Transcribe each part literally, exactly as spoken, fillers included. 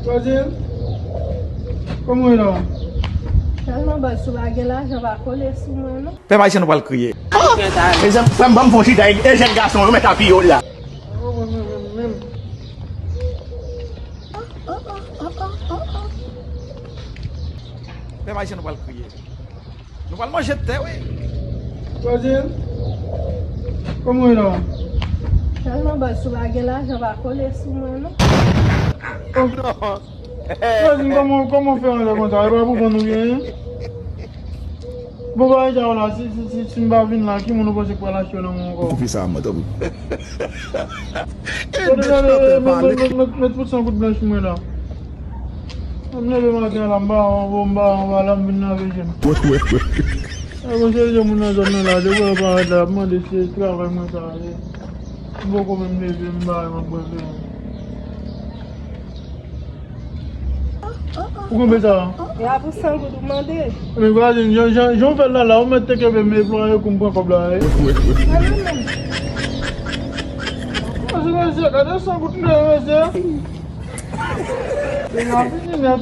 Vwazin, kòman w ye la? Tèlman bòs ou pa gen lajan, pa kole sou mwen, non. Pèp ayisyen, nou pral kriye. Mezanmi, frè m, ban m fè yon chita, e jèn gason yo mèt apiye w la. Pèp ayisyen, nou pral kriye. Nou pral manje tè, wi. Vwazin, kòman w ye la? Tèlman bòs ou pa gen lajan, pa kole sou mwen, non. Vwazin, kòman, kòman w fè anlè konsa? E pa pou vann ou gen? Bon, bagay sa yo la, si, si, si, si m pa vin la, ki moun ou panse k pral achte yo nan men w ankò? Koupe sa, mwen, tanpri. Gade, gade, met, met, met, met, met pou san goud blanch mwen la. M leve maten la, m ba yon, m ba yon, m ba la, m vin lave je m. E, bon, se je moun nan zòn nan la, depi w parèt la, ap mande si se travay mwen ka ale. M poko menm leve, m ba yo, m ap brase. Ou konprann sa? E a pou san goud ou mande. Men vwazin, jan, jan, jan w fè l la, la, ou mèt te kenbe m e plwaye kou m pran kòb la, wi. Gade menm. Mesye, mesye, gade san goud m te, mesye. Deja fini nèt.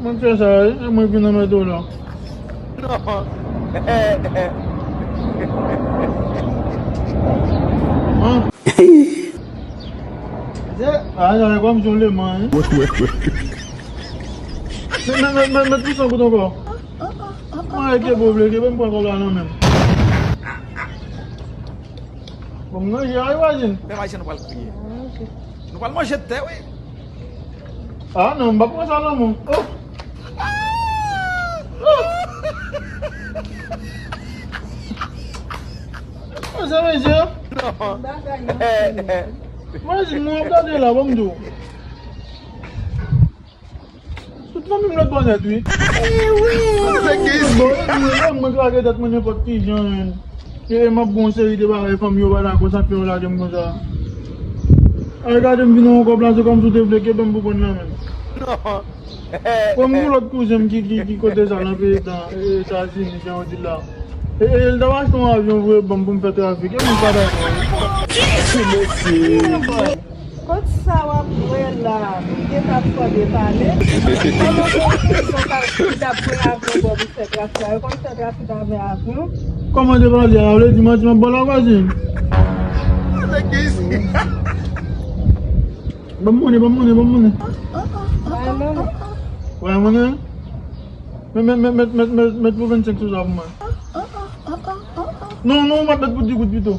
Mwen fè sa, e mwen vin anmède w la. Non. An. Se, a, sa e kòm si yon leman, en. Met, met, met, met, met pou san goud ankò. Mwen, e kenbe w vle, kenbe m pran kòb la nan men m. Bon, m ranje a, wi, vwazin. Pèp ayisyen, nou pral kriye. Nou pral manje tè, wi. A, non, m p ap pran sa nan men w. Oh! Oh! Mesye, mesye. Non. Vwazin, mwen ap gade la, ban m di w. Tout fanmi m lòt bò nèt, wi. Bon, mwen, mwen, mwen klake tèt mwen nenpòt ki jan, men. E, e m ap bon seri de bagay, fanmi yo pa dakò, sa k fè yo lage m konsa. Ay, gade m vin yon kòb la, se kòmsi w te vle kenbe m pou pran nan men m. Bon, m gon lòt kouzen m ki, ki, ki kote sa, nan peyi Eta-, Etazini, jan yo di la. E, e, l t ap achte yon avyon vre ban m pou m fè trafik, e moun pa dakò, wi. Mesye. Kot sa w ap bwè la? M gentan ap fòde pale. Kòman pou yon prizon ka, ki t ap bwè avyon bò pou fè trafik la? Yo konn fè trafik avè avyon? Kòman te pale a? Ou vle di manti m ap ba w la, vwazin? Ban m monnen, ban m monnen, ban m monnen. Bay monnen. Bay monnen? Met, met, met pou vennsenk sou sa pou mwen. Non, non, ou mèt met pou dis goud pito.